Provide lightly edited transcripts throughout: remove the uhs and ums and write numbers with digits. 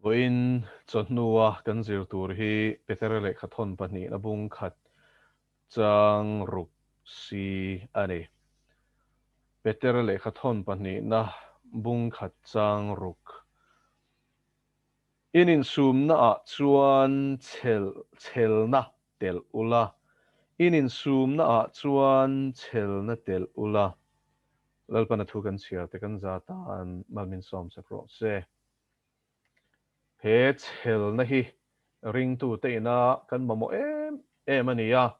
Vawiin chawhnua kan zir tur hi Petera lehkhathawn pahnihna bung khat chang ruk si a ni. Petera lehkhathawn pahnihna bung khat chang ruk. In insumnaah chuan chhel chhelna telh ula, in insumnaah chuan chhelna telh ula. Lalpana thu kan chhiar te kan za tan mal min sawm sak rawh se. He chhelna hi ringtute ina kan mamawh em em a ni a,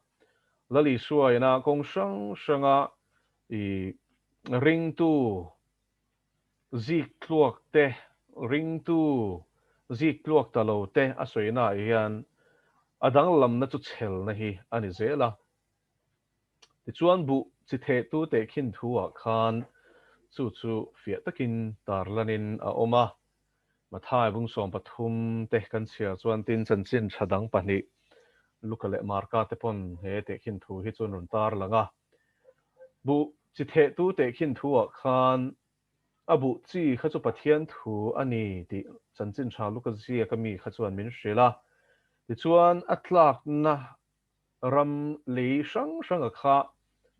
Lal Isua ina kawng hrang hranga i ringtu zik tluak te, ringtu zik tluak ta lo te a sawinaah hian a danglamna chu chhelna hi a ni zel a. Tichuan buh chi thehtu tehkhin thu-ah khan chu chu fiah takin tarlanin a awm a. Mathai bung 13 te kan chhiar chuan tin chanchin tha dang pahnih Luka leh Marka te pawn he tehkhin thu hi chuan rawn tarlang a. Buh chi thehtu tehkhin thu-ah khan a buh chi kha chu Pathian thu a ni tih chanchin tha Luka ziaka mi kha chuan min hrilh a. Tichuan a tlakna Ram lei hrang hranga kha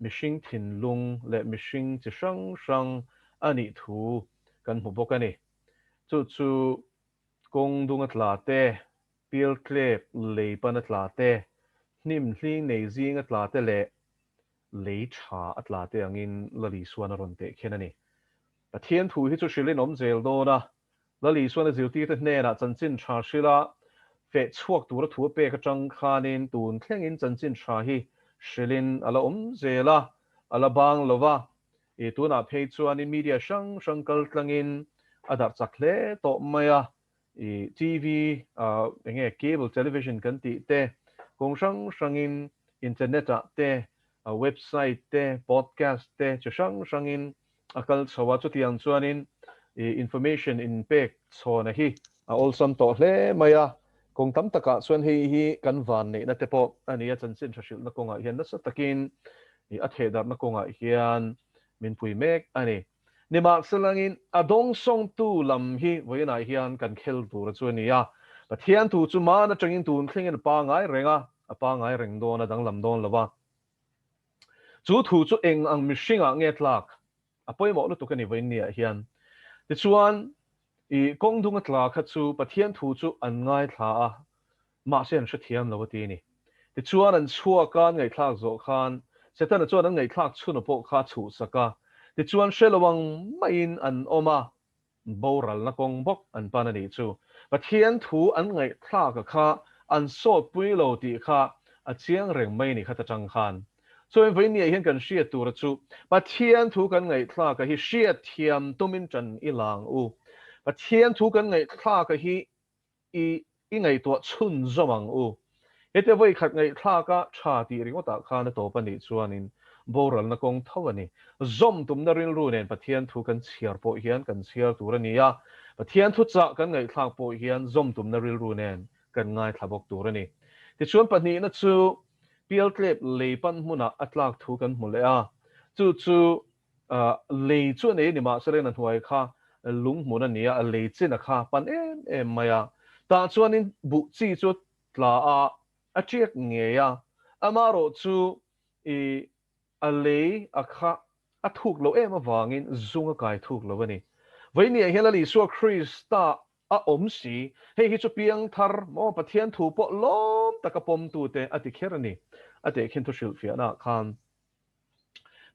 mihring thinlung leh mihring chi hrang hrang a nih thu kan hmu bawk a ni. Chu chu kawng dunga tla te, pialtlep lei pana tla te, hnim hling nei zinga tla te leh lei tha a tla te angin Lal Isuan a rawn teh khen a ni. Pathian thu hi chu hrilhin awm zel dawn a, Lal Isuan a zirtirte hnenah chanchin tha hrila feh chhuak tura thu a pek atang khanin tun thlengin chanchin tha hi hrilhin a la awm zel a, a la bang lo va. I tunah phei chuanin media hrang hrang kal tlangin a darh chak hle tawh mai a, i TV, eng nge cable television kan tih te, kawng hrang hrangin internet ah te, website te, podcast te chi hrang hrangin a kal chho a, chutiang chuanin information inpek chhawna hi a awlsam tawh hle mai a, kawng tam takah chuan hei hi kan vanneihna te pawh a ni a, chanchin tha hrilhna kawngah hian nasa takin a thehdarhna kawngah hian min pui mek a ni. Nimahselangin a dawngsawngtu lam hi vawiinah hian kan khel tur a chu a ni a, Pathian thu chu man atangin tun thlengin a pangai reng a, a pangai reng dawn a, danglam dawn lo va. Chu thu chu eng ang mihringah nge tlak a pawimawh lutuk a ni vawiin niah hian. Tichuan, i kawng dunga tla kha chu Pathian thu chu an ngaithla a, mahse an hrethiam lo a ti a ni. Tichuan, an chhuak a, an ngaihthlak zawh khan Setana chuan an ngaihthlak chhuna pawh kha a chhuhsak a, tichuan hre lo ang maiin an awm a, Boralna kawng bawk an pan a nih chu. Pathian thu an ngaihthlak a kha an sawtpui lo tih kha a chiang reng mai ni kha ta tang khan. Chuan vawinia hian kan hriat tura chu Pathian thu kan ngaihthlak a hi hriatthiam tumin tan i lang u. Pathian thu kan ngaihthlak a hi I i ngaihtuah chhunzawm ang u. Hetia vawi khat ngaihthlaka tha tih ringawtah khan a tawp a nih chuanin boralna kawng tho a ni. Zawm tumna rilru nen Pathian thu kan chhiar pawh hian kan chhiar tur a ni a, Pathian thuchah kan ngaihthlak pawh hian zawm tumna rilru nen kan ngaithla bawk tur a ni. Tichuan pahnihna chu pialtlep lei pan hmunah a tlak thu kan hmu leh a, chu chu Lei chu a nei a ni mahse leng a hnuai kha lung hmun a ni a, a lei chin a kha pan em em mai a. Tah chuanin buh chi chu tla a, a tiak ngei a, amaherawh chu i a lei a kha a thuk lo em avangin zung a kai thuk lo a ni. Vawinia hian Lal Isua Krista a awm si, hei hi chu piangthar maw Pathian thu pawh lawm taka pawmtute a ti kher a ni, a tehkhin thu hrilhfiahnaah khan.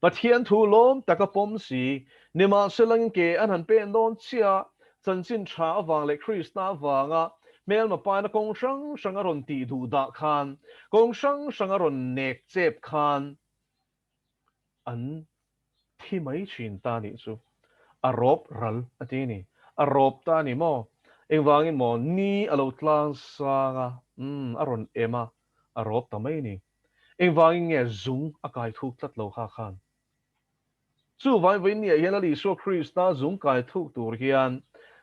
Pathian thu lawm taka pawm si, nimahsela ke an han pen dawn chiah, chanchin tha avang leh Krista avanga hmelma paina kawng hrang hrang a rawn tih duh dah khan, kawng hrang hrang a rawn nek chep khan an thi mai thin ta nih chu. A rawp ral a ti a ni. A rawp ta a ni maw? Engvangin maw? Ni a lo tlang sang a, umm, a rawn em a, a rawp ta mai a ni. Engvangin nge zung a kai thuk tlat lo kha khan? Chuvangin vawiin hian Lal Isua Krista zung kai thuk tur hian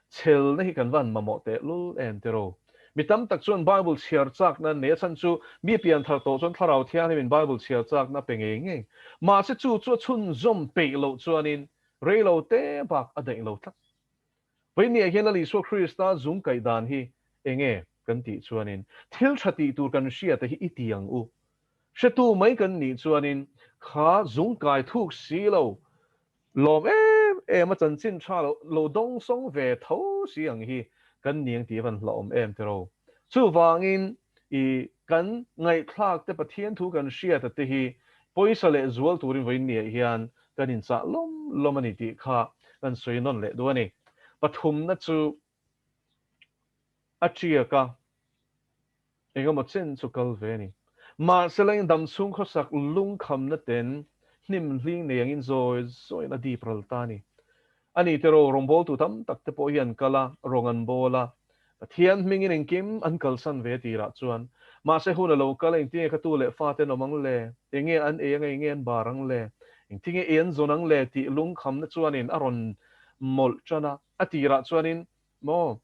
chhelna hi kan van mamawh teh lul em tiraw? Mi tam tak chuan Bible chhiar chakna an nei a chhan chu mi pian thar tawh chuan Thlarau Thianghlimin Bible chhiar chakna a pe ngei ngei. Mahse chu chu a chhunzawm peih loh chuanin rei lo te bak a daih lo tlat. Vawinia hian Lal Isua Krista zung kaih dan hi enge kan tih chuanin thil tha tih tur kan hriata hi i ti ang u. Hretu mai kan nih chuanin kha zung kai thuk si lo, lawm em em a chanchin tha lo lo dawngsawng ve tho si ang hi kan ni ang tih a van hlauhawm em tiraw. Chuvangin i kan ngaihthlak te Pathian thu kan hriata te hi pawisa leh zual turin vawiinniah hian kan inchah lawm lawm a ni tih kha kan sawi nawn leh duh a ni. Pathumna chu a tiak a, engemaw chen chu kal ve a ni. Mahse la in dam chhung khawsak lungkhamna ten hnim hling nei angin zawi zawiin a dip ral ta a ni. A ni tiraw, rawngbawltu tam tak te pawh hi an kal a, rawng an bawl a, Pathian hmingin engkim an kalsan ve tirah chuan, mahse hun a lo kal a, engtinge ka tu leh fate an awm ang le, enge an ei ang a, enge an bar ang le, engtinge ei an zawn ang le tih lungkhamna chuanin a rawn mawlh tan a, a tirah chuanin maw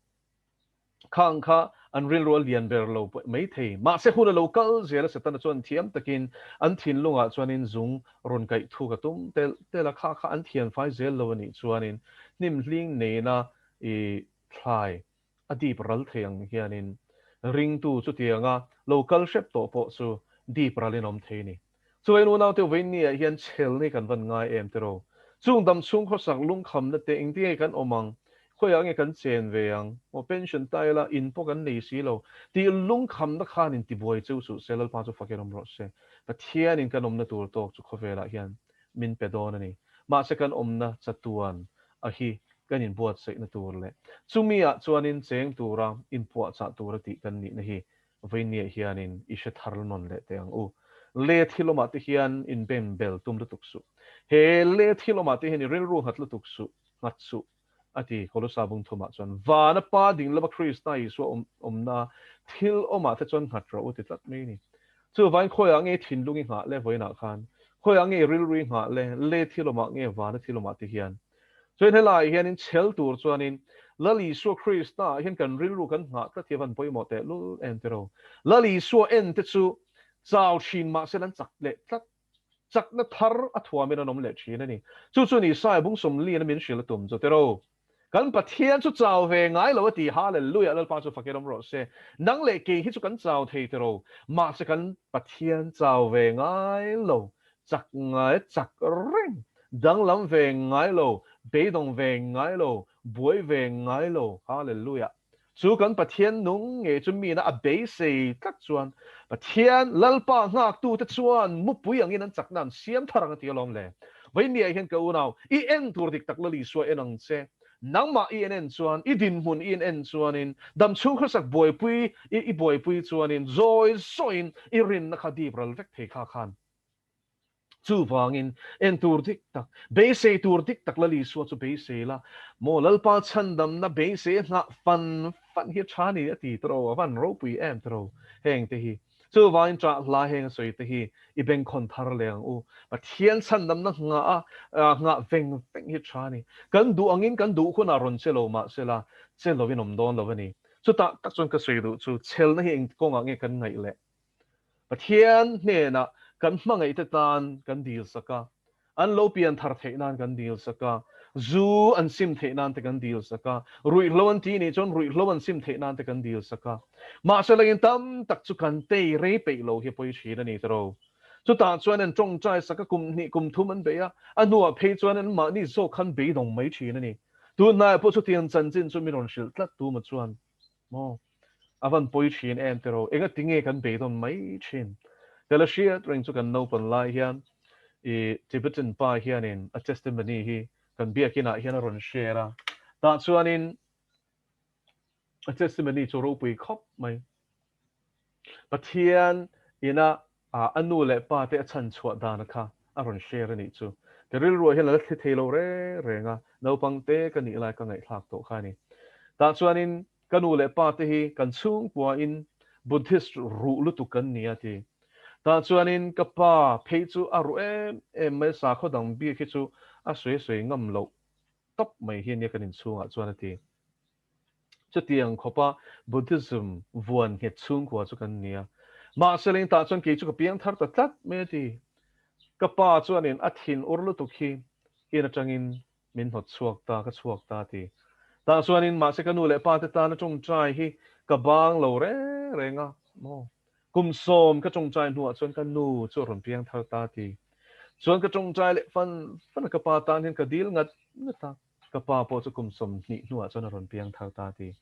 Khang kha an rilru a lian ber lo mai thei. Mahse hun a lo kal zel a, Setana chuan thiam takin an thinlungah chuanin zung rawn kaih thuk a tum telh telh a, kha kha an thianfai zel lo a nih chuanin hnim hling neina i thlai a dip ral thei ang hianin ringtu chutianga lo kal hrep tawh pawh chu dip ralin awm thei a ni. Chuai unaute Vawiinniah hian chhelna hi kan van ngai em tiraw? Chung dam chhung khawsak lungkhamna te engtinge kan awm ang, khawiah nge kan chen ve ang, aw pension ta ila in pawh kan nei si lo tih lungkhamna khan in tibuai cheu suh se, Lalpa chu fakin awm rawh se. Pathianin kan awmna tur tawk chu khawvelah hian min pe dawn a ni. Mahse kan awmna chatuan a hi kan inbuatsaihna tur leh chumi ah chuanin cheng tura inpuahchah tura tih kan nihna hi Vawinia hianin i hre thar nawn leh teh ang u. Le thil awmah te hian in beng bel tum lutuk suh. He le thil awmah te hian i rilru nghat lutuk suh, nghat suh, a ti Kolosa bung thumah chuan. Vana Pa ding lama Krista Isua awm awmna thil awmah te chuan nghat rawh u ti tlat mai a ni. Chuvain khawiah nge thinlung i nghah le vawiinah khan? Khawiah nge i rilru i nghah le? Le thil awmah nge vana thil awmah te hian? Chuan helaiah hianin chhel tur chuanin Lal Isua Krista ah hian kan rilru kan nghah tlat hi a van pawimawh teh lul em tiraw. Lal Isua en te chu chau thin mahse an chak leh tlat, chakna thar a thuamin an awm leh thin a ni. Chu chu ni Isaiah bung sawmlian a min hrilh a tum chu tiraw. Kan Pathian chu chau ve ngai lo a ti, Hallelujah, Lalpa chu fakin awm rawh se. Nang leh kei hi chu kan chau thei tiraw, mahse kan Pathian chau ve ngai lo. Chak ngai chak reng, danglam ve ngai lo, beidawng ve ngai lo, buai ve ngai lo, Hallelujah. Chu kan Pathian nung ngei chu mina a beisei tlat chuan Pathian Lalpa nghaktute chuan mupui angin an chakna an siam thar ang a ti alawm le. Vawinia hian ka unau, i en tur dik tak Lal Isua en ang che. Nangmah i en en chuan, i dinhmun i en en chuanin, damchhung khawsak buaipui i buaipui chuanin zawi zawiin i rinna kha dip ral vek thei kha khan. Chuvangin, en tur dik tak, beisei tur dik tak Lal Isua chu beisei la, maw Lalpa chhandamna beisei a nghah fan fan hi a tha ni a ti tawh, a van ropui em tawh heng te hi. Chuvangin ṭah hla heng a sawi te hi i bengkhawn thar leh ang u. Pathian chhandamna nghah a nghah veng veng hi tha ni. Kan duh angin kan duh hunah rawn che lo mah se la, che lovin awm dawn lo a ni. Chutah tak chuan ka sawi duh chu chhelna hi eng kawngah nge kan ngaih leh? Pathian hnenah kan hmangaihte tan kan dil sak a, an lo pian thar theih nan kan dil sak a, zu an sim theih nan te kan dil sak a, ruihhlo an tih nih chuan ruihhlo an sim theih nan te kan dil sak a. Mahse langin tam tak chu kan tei rei peih lo hi a pawi thin a ni tiraw. Chutah chuan an tawngtai sak a, kum hnih kum thum an beih a, a hnuah phei chuan an mahni zawk khan beidawng mai thin a ni. Tunhnaiah pawh chutiang chanchin chu min rawn hrilh tlat tuma chuan Maw? A van pawi thin em tiraw? Enga tinge kan beidawn mai thin? Ka la hriat reng chu kan naupan lai hian i Tibetan pa hianin a testimony hi kan biakinah hian a rawn share a, tah chuanin a testimony chu ropui khawp mai. Pathian ina a nu leh pa te a chhan chhuah dana kha a rawn share a nih chu. Ka rilruah hian a la thli thei lo reng reng a, naupang te ka nih lai ka ngaihthlak tawh kha a ni. Tah chuanin ka nu leh pa te hi kan chhungkuain Buddhist ruh lutuk kan ni a ti. Tah chuanin ka pa phei chu a ruh em em mai, sakhaw dang bik hi chu a sawi sawi ngam loh tawp mai hi a nia kan inchhungah chuan a ti. Chutiang khawpa Buddhism vuan nghet chhungkua chu kan ni a. Mahse leng tah chuan kei chu ka piang thar ta tlat mai a ti. Ka pa chuanin a thin ur lutuk hi in atangin min hnawt chhuak ta, ka chhuak ta a ti. Tah chuanin mahse ka nu leh pa te tana tawngtai hi ka bang lo reng reng a maw. Kum sawm ka tawngtai hnuah chuan ka nu chu a rawn piang thar ta ti. Chuan ka tawngtai leh fan fan a ka pa tan hian ka dil ngat ngat a. Ka pa pawh chu kum 20 hnuah chuan a rawn piang thar ta ti.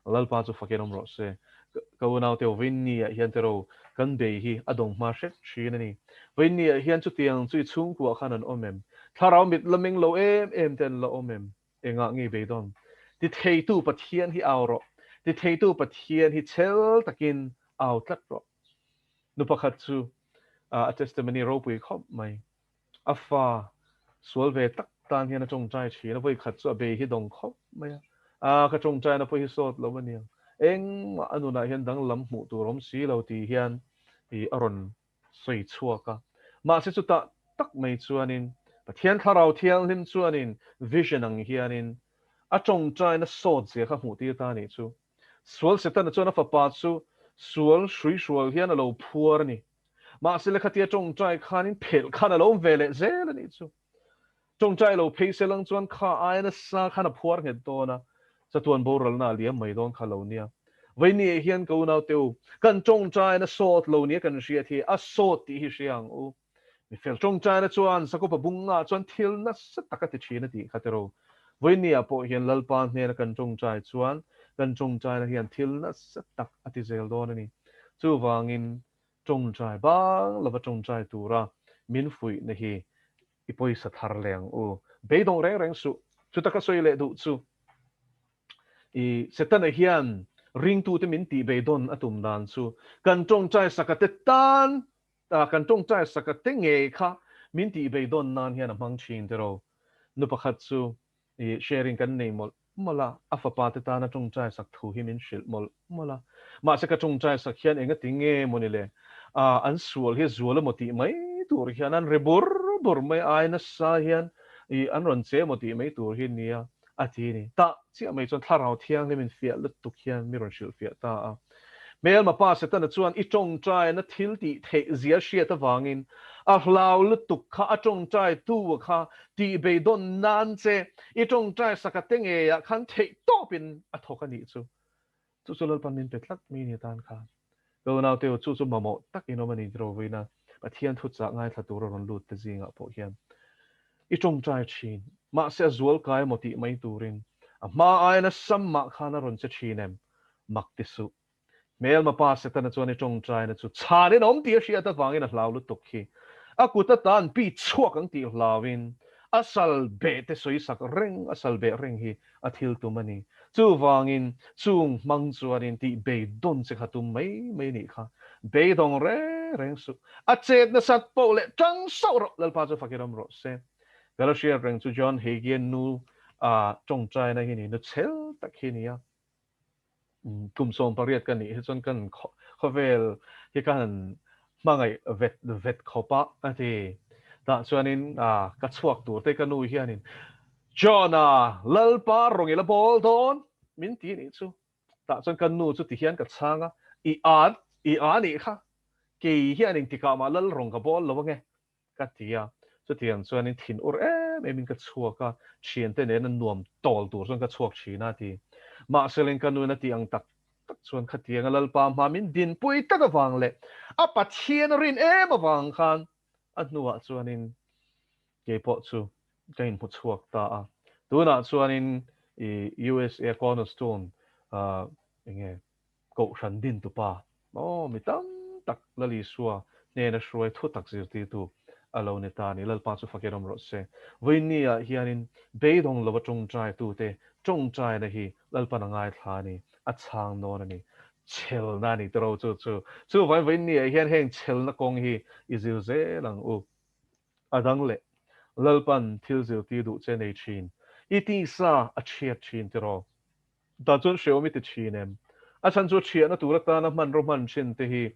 Lalpa chu fakin awm rawh se. Ka unaute Vawiinni ah hian tero kan bei hi a dawng hma hret thin a ni. Vawiinni ah hian chutiang chu i chhungkuah khan an awm em? Thlarau mit la meng lo em em te an la awm em? Engah nge beidawn? Ti theitu Pathian hi au rawh. Ti theitu Pathian hi chhel takin au tlat rawh. Nu pakhat chu a testimony ropui khawp mai. A fa sual ve tak tan hian a tawngtai thin a, vawi khat chu a bei hi dawng khawp mai a. A, ka tawngtaina pawh hi sawt lo a niang. Engmah a nunah hian danglam hmuh tur awm si lo tih hian i a rawn sawi chhuak a. Mahse chutah tak mai chuanin Pathian Thlarau Thianghlim chuanin vision ang hianin a tawngtaina sawt zia kha hmuh tir ta a nih chu. Sual Setana chuan a fapa chu sual hruihrual hian a lo phuar a ni. Mahse lekhatia tawngtai khanin phelh khan a lo awm ve leh zel a nih chu. Tawngtai lo phei se lang chuan kha aia nasa khan a phuar nghet dawn a, chatuan boralna a liam mai dawn kha lo nia. Vawinia hian ka unaute u, kan tawngtaina sawt lo nia kan hriat hi a sawt tih hi hria ang u. Mi fel tawngtaina chuan Sakupa bungah chuan thil nasa tak a ti thin a tih kha tiraw. Vawinia pawh hian Lalpa hnena kan tawngtai chuan kan tawngtaina hian thil nasa tak a ti zel dawn a ni. Chuvangin Tawngtai bang lova tawngtai tura min fuihna hi i pawisa thar leh ang u. Beidawng reng reng suh. Chuta ka sawi leh duh chu i Setana hian ringtute min tih beidawn a tum dan chu kan tawngtai saka te tan kan tawngtai saka te ngei kha min tih beidawn nan hian a hmang thin tiraw. Nu pakhat chu i sharing kan nei mawlh mawlh a, a fapa te tana tawngtai sak thu hi min hrilh mawlh mawlh a. Mahse ka tawngtai sak hian enga ti nge maw ni le, ah an sual hi a zual emaw tih mai tur hian an ri bur bur mai ai nasa hian i an rawn che emaw tih mai tur hi nia a ti ni. Tah chiah mai chuan Thlarau Thianghlim in fiah lutuk hian mi rawn hrilh fiah ta a. Hmelma pa Setana chuan i tawngtaina thil tih theih zia hriat avangin a hlau lutuk kha a tawngtai tu kha tih beidawn nan che i tawngtai saka te ngeiah khan theih tawpin a thawk a nih chu. Chu chu Lalpan min pe tlat mi ni atan khan. Ka unaute u, chu chu mamawh tak in awm a ni tiraw vawiina Pathian thuchah ngaithla tura rawn lut te zingah pawh hian i tawngtai thin. Mahse a zual kai emaw tih mai turin a hma aiin a sam mah khan a rawn che thin em? Mak ti suh. Hmelma pa Setana chuan i tawngtaina chu chhanin a awm tih a hriat avangin a hlau lutuk hi. A kut atan pi chhuak ang tih hlauin a sal beh te sawi sak reng, a sal beh reng hi a thil tum a ni. Chuvangin chung hmang chuanin tih beidawn che kha tum mai mai nih kha. Beidawng reng reng suh. A chet nasat poh leh tang sauh rawh, Lalpa chu fakin awm rawh se. Ka la hriat reng chu John Hagee nu a tawngtaina hi ni, nu chhel tak hi nia. Kum 18 ka nih hi chuan kan khawvel hi ka han hmangaih vet vet khawp a, a ti. Tah chuanin ka chhuak tur te ka nu hianin, John-a, Lalpa rawn i la bawl dawn? min ti nih chu. Tah chuan ka nu chu tihian ka chhang a, I a, i a nih kha. Kei hian engtikah mah Lal rawn ka bawl lo ange. Ka ti a, chutiang chuanin thin ur em emin ka chhuak a, thiante nena nuam tawl tur chuan ka chhuak thin a ti. Mahseleng ka nuin a tih ang tak tak chuan khatianga Lalpa hma min dinpui tak avang leh a Pathian a rin em avang khan a hnuah chuanin keipawh chu ka inhmu chhuak ta a. Tunah chuanin i USA Cornerstone enge Kohhran dintupa maw mi tam tak Lal Isua hnena hruai thu tak zirtirtu a lo ni ta a ni. Lalpa chu fakin awm rawh se. Vawiinni-ah hianin beidawng lova tawngtaitute tawngtaina hi Lalpan a ngaithla a ni, a chhang dawn a ni. Chhelna a ni tiraw chu chu. Chuvangin vawiinni-ah hian heng chhelna kawng hi i zir zel ang u. A dang leh, Lalpan thil zirtir duh che nei thin, i tisa a chhiat thin tiraw. Tah chuan hrehawm i ti thin em? A chhan chu thiahna tur atana hmanraw hman thin te hi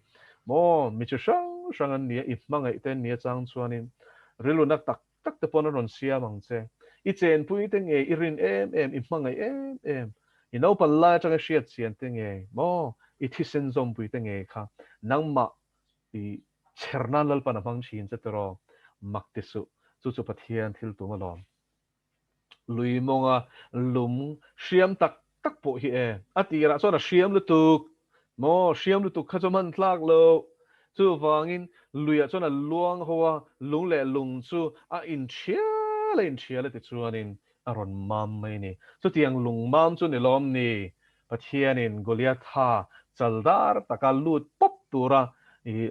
maw mi chi hrang hrang an nia, i hmangaih te an nia chang chuanin rilru na tak tak te pawn an rawn siam ang che. I chenpui te nge i rin em em, i hmangaih em em, i naupan lai atanga i hriat chian te nge maw i thisen zawmpui te nge kha nangmah i chher nan Lalpan a hmang thin che tiraw? Mak ti suh, chu chu Pathian thil tum alawm. Lui mawnga lung hriam tak tak pawh hi e. A tirah chuan a hriam lutuk maw? Hriam lutuk kha chu hman tlak lo. Chuvangin luiah chuan a luang ho a, lung leh lung chu a inthial a inthial a tichuanin a rawn mam mai a ni. Chutiang lung mam chu ni lawm ni? Pathianin Goliatha chaldar taka lut pawp tura i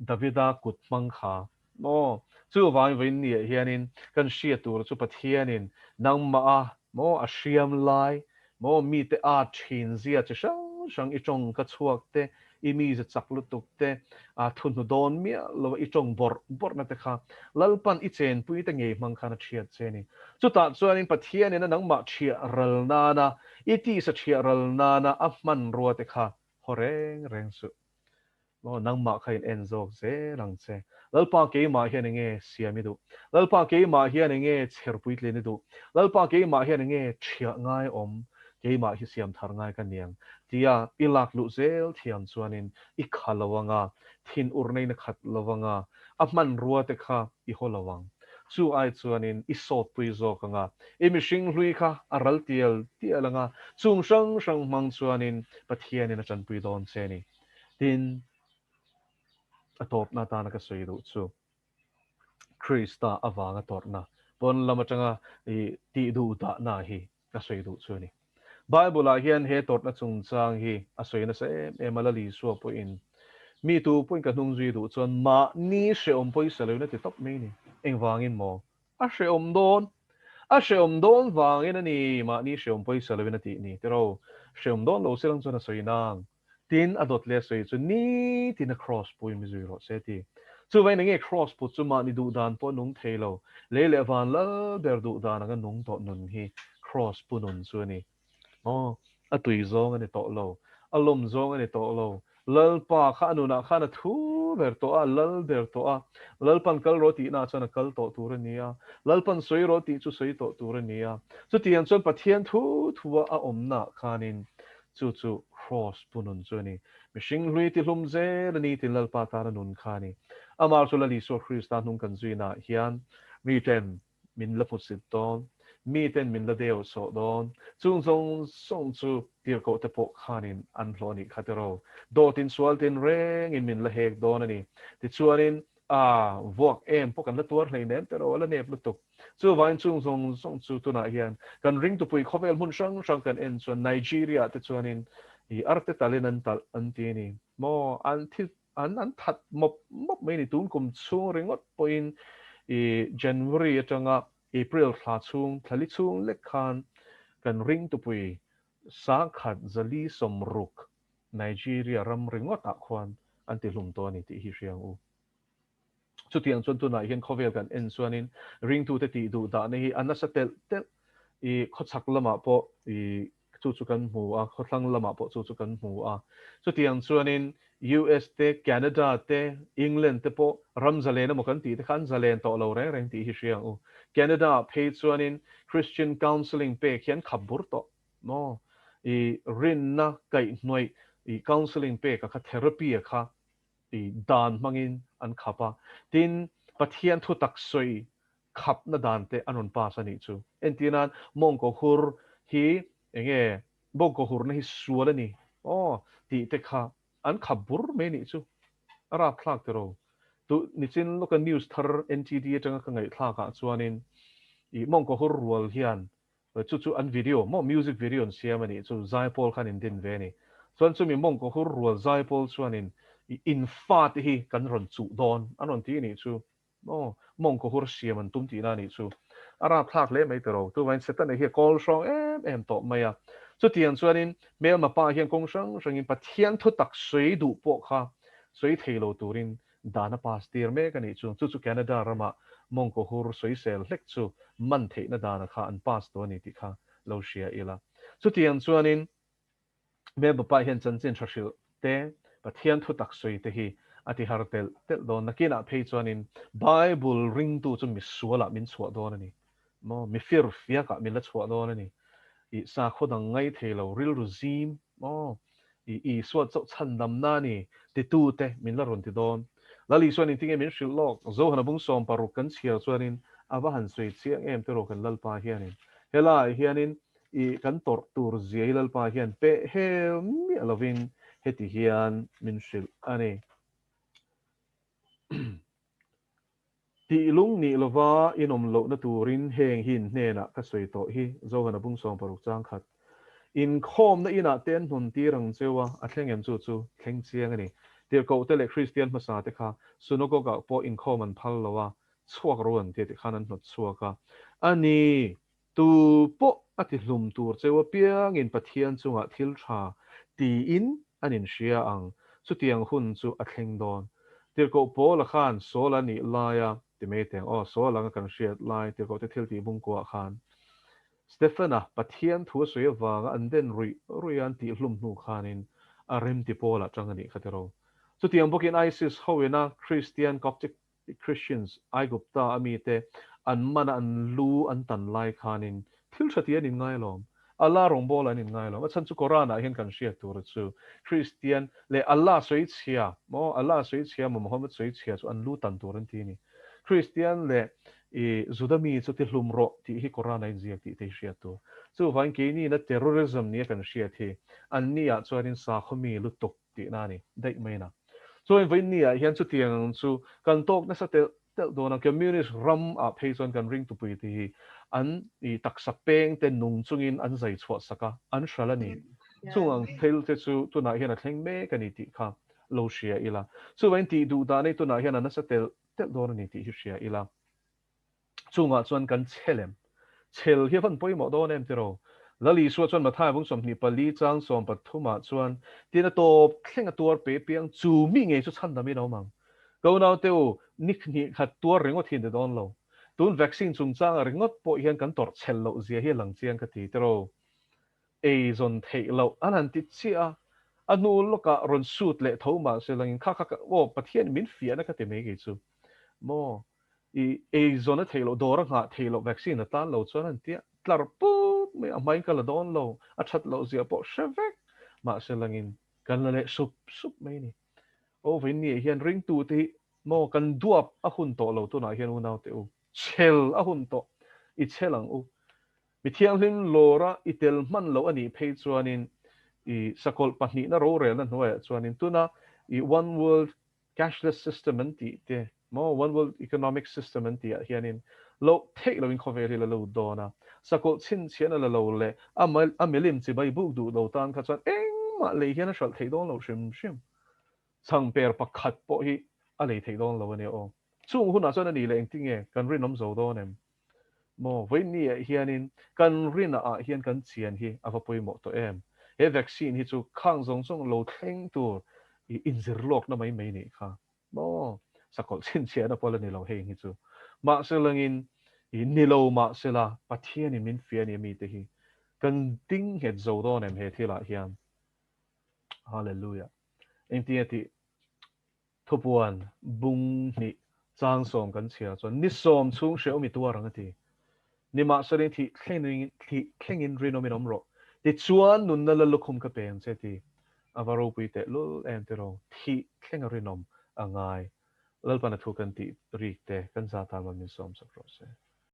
Davida kut hmang kha maw? Chuvangin vawiin ni ah hianin kan hria tur chu Pathianin nangmah a maw a hriam lai maw mite at thin zia chi hrang hrang i tawng ka chhuak te, i mize chak lutuk te, a thuhnu dawn miah lo a i tawng bawrh bawrh na te kha Lalpan i chenpui te ngei hmang khan a thiat che a ni. Chutah chuanin Pathianin a nangmah thiah ral nana i tisa thiah ral nana a hmanrua te kha haw reng reng suh. Maw nangmah kha in en zawk zel ang che. Lalpa keimah hian enge siam i duh? Lalpa keimah hian enge chher puitlin i duh? Lalpa keimah hian enge thiah ngai awm? Keimah hi siam thar ngai ka niang tia i lak luh zel thiam chuanin i kha lo anga, thin ur neiin a khat lo anga, a hmanrua te kha i haw lo ang. Chu ai chuanin i sawtpui zawk anga, i mihring hlui kha a ral tial tial anga, chung hrang hrang hmang chuanin Pathianin a tanpui dawn che a ni. Tin, a tawpna atana ka sawi duh chu Krista avanga tawrhna, pawn lam atanga i tih duh dahna hi ka sawi duh chu a ni. Bible-ah hian he tawrhna chungchang hi a sawi nasa em em a, Lal Isua pawhin mi tu pawhin ka hnung zui duh chuan mahni hrehawm pawisa loin a ti tawp mai a ni. Engvangin maw? A hrehawm dawn. A hrehawm dawn vangin a ni mahni hrehawm pawisa loin a tih ni. Tiraw, hrehawm dawn lo silang chuan a sawi nang. Tin, a dawt leh a sawi chu nitin a kraws pui mi zui rawh se ti. Chuvangin enge kraws put chu mahni duh dan pawh a nung thei lo. Lei leh van lal ber duh dan anga nung tawh nun hi kraws pu nun chu a ni. Aw, a tui zawng a ni tawh lo. A lawm zawng a ni tawh lo. Lalpa kha a nunah khan a thu ber tawh a, a lal ber tawh a. Lalpan kal rawh tihnaah chuan a kal tawh tur a ni a. Lalpan sawi rawh tih chu sawi tawh tur a ni a. Chutiang chuan Pathian thu thua a awmnaah khanin Chu chu Kraws pu nun chu a ni. Mihring hlui ti hlum zel a ni tin Lalpa tana nun kha a ni. Amah chu Lal Isua Krista hnung kan zuinaah hian miten min la hmusit dawn, miten min la deu sawh dawn. Chung zawng zawng chu tirhkoh te pawh khanin an hlawh a nih kha tiraw. Dawtin sual tin rengin min la hek dawn a ni. Tichuanin a vuak em pawh kan la tuar hleinem tiraw, a la nep lutuk. Chuvangin chung zawng zawng chu tunah hian kan ringtupui khawvel hmun hrang hrang kan en chuan Nigeria te chuanin i arte talin an talh an ti a ni maw? An thi an an that mawp mawp mai a ni. Tun kum chhung ringawt pawhin i January atanga April thla chhung thla li chhung lek khan kan ringtupui 1000 460 Nigeria ram ringawtah khuan an ti hlum tawh a ni tih hi hria ang u. Chutiang chuan tunah hian khawvel kan en chuanin ringtute tih duh dahna hi a nasa telh telh. I khawchhak lamah pawh i chu chu kan hmu a, khawthlang lamah pawh chu chu kan hmu a. Chutiang chuanin US te, Canada te, England te pawh ram zalen emaw kan tih te kha an zalen tawh lo reng reng tih hi hria ang u. Canada ah phei chuanin Christian counselling pek hi an khap bur tawh maw? I rinna kaihhnawih i counselling pek a kha therapy a kha i dan hmangin an khap a, tin, Pathian thutak sawi khapna dan te an rawn pass a nih chu. Entir nan, mawngkaw hur hi enge mawngkaw hurna hi sual a ni aw tih te kha an khap bur mai a nih chu. A rapthlak tiraw. Tu nichin lawka news thar NTD atanga ka ngaihthlak ah chuanin i mawngkaw hur rual hian Chu chu an video maw music video an siam a nih chu zaipawl khan in din ve a ni. Chuan chumi mawngkaw hur rual zaipawl chuanin i in fate hi kan rawn chuh dawn an rawn ti a nih chu maw mawngkaw hur siam an tum tihna a nih chu. A rapthlak hle mai tiraw. Chuvangin Setana hi a kawl hrawng em em tawh mai a. Chutiang chuanin hmelma pa hian kawng hrang hrangin Pathian thutak sawi duh pawh kha sawi thei lo turin Dan a pass tir mek a nih chu. Chu chu Canada ramah mawngkaw hur sawisel hlek chu man theihna dana kha an pass tawh a ni tih kha lo hria ila. Chutiang chuanin Mel Bapa hian chanchin tha hrilh te, Pathian thu tak sawi te hi a ti har telh telh dawn. Nakinah phei chuanin Bible ringtu chu misualah min chhuah dawn a ni. Maw mifir fiakah min la chhuah dawn a ni. I sakhaw dang ngai thei lo rilru zim maw i Isua chauh chhandamna a ni titute min la rawn ti dawn. Lal Isuan engtinge min hrilh lawk? Zohana bung 16 kan chhiar chuanin a va han sawi chiang em tiraw kan Lalpa hianin. Helaiah hianin i kan tawrh tur zia hi Lalpa hian peh hel miah lovin heti hian min hrilh a ni. Tih lung nih lova inawm lohna turin heng hi in hnenah ka sawi tawh hi, Zohana bung 60 chang khat. Inkhawmna inah te an hnawn tir ang cheu a, a thleng em chu chu thleng chiang a ni. Tirhkohte leh Kristian hmasa te kha synagogue-ah pawh inkhawm an phal lo a, chhuak ro an tia tikhan an hnawt chhuak a. A ni, tu pawh a ti hlum tur cheu apiangin Pathian chungah thil tha tiin an inhria ang, chutiang hun chu a thleng dawn. Tirhkoh Paula khan Saul a nih laia ti mai teng aw, Saul anga kan hriat lai Tirhkohte thiltih bungkuah khan Stephen-a Pathian thu a sawi avanga an den ruih ruih a an tihhlum hnu khanin a remti Paula tang a nih kha tiraw. Chutiang bawkin ISIS hoina Christian Coptic Christians Aigupta a mite an mana an lu an tan lai khanin thil tha tih an inngai alawm. Allah rawngbawla an inngai alawm. A chhan chu Koran ah hian kan hriat tur chu Christian leh Allah sawi chhia maw Allah sawi chhia maw Muhammad sawi chhia chu an lu tan tur an ti a ni. Christian leh i Juda mi chu ti hlum rawh tih hi Koran a inziak tih te hi hriat tur. Chuvangin keini na terrorism nia kan hriat hi anni ah chuanin sakhaw mi lutuk tihna a ni daih mai na. Chuan vawiin ni ah hian chutiang ang chu kan tawk nasa telh telh dawn a, Communist ram ah phei chuan kan ringtupui te hi an i taksa peng te nung chungin an zai chhuah sak a, an hral a ni. Chung ang thil te chu tunah hian a thleng mek a ni tih kha lo hria ila. Chuvangin tih duh dan hi tunah hian a nasa telh telh dawn a ni tih hi hria ila. Chungah chuan kan chhel em? Chhel hi a van pawimawh dawn em tiraw? Lal Isua chuan Mathaia bung 24 chang 13 ah chuan, Tin a tawp thleng a tuar pe piang chu mi ngei chu chhandamin a awm ang. Ka unaute u, ni hnih khat tuar ringawt hi a ni dawn lo. Tun vaccine chungchangah ringawt pawh hian kan tawrh chhel loh zia hi a lang chiang ka ti tiraw? Ei zawn theih loh an han ti chiah a, a hnu lawkah rawn sut leh tho mah se langin kha kha aw Pathian min fiahna ka ti mai kei chu maw i ei zawn a theih loh dawr a nghah theih loh vaccine a tan lo chuan an tia tlar put mai a hmain ka la dawn lo a that loh zia pawh hre vek mah se langin kan la leh sup sup mai a ni. Aw vawiin ni ah hian ringtu te hi maw kan duap a hun tawh lo tunah hian unau te u chhel a hun tawh i chhel ang u Mi thianghlim lawra i tel hman loh a nih phei chuanin i sakawlh pahnihna rorelna hnuaiah chuanin tuna i One World Cashless System an tih te maw One World Economic System an tih ah hianin loh theih loin khawvel hi la lut dawn a, sakawlh chhinchhiahna la lo leh a a milim chibai buk duh lo tan kha chuan engmah lei hian a hralh theih dawn lo hrim hrim. Changper pakhat pawh hi a lei theih dawn lo a nia aw. Chung hunah chuan a nih leh engtinge kan rinawm zo dawn em? Maw, vawiin ah hianin kan rinah ah hian kan chian hi a va pawimawh tawh em? He vaccine hi chu khang zawng zawng lo thleng tur i inzir lawkna mai mai nih kha. Maw, sakawlh chhinchhiahna pawh la ni lo hei hi chu. Mahse langin i ni lo mahsela Pathianin min fiah a ni mite hi kan ding nghet zo dawn em he thilah hian? Hallelujah. Engtinge tih Thupuan bung hnih chang sawm kan chhiar chuan ni sawm chhung hrehawm i tuar ang a ti. Nimahsela thih thlengin thih thlengin rinawmin awm rawh. Tichuan nunna la lukhum ka pe ang che ti. A va ropui teh lul em tiraw? Thih thlenga rinawm a ngai. Lalpan a thu kan tih rik te kan za tan man min sawm sak rawh se.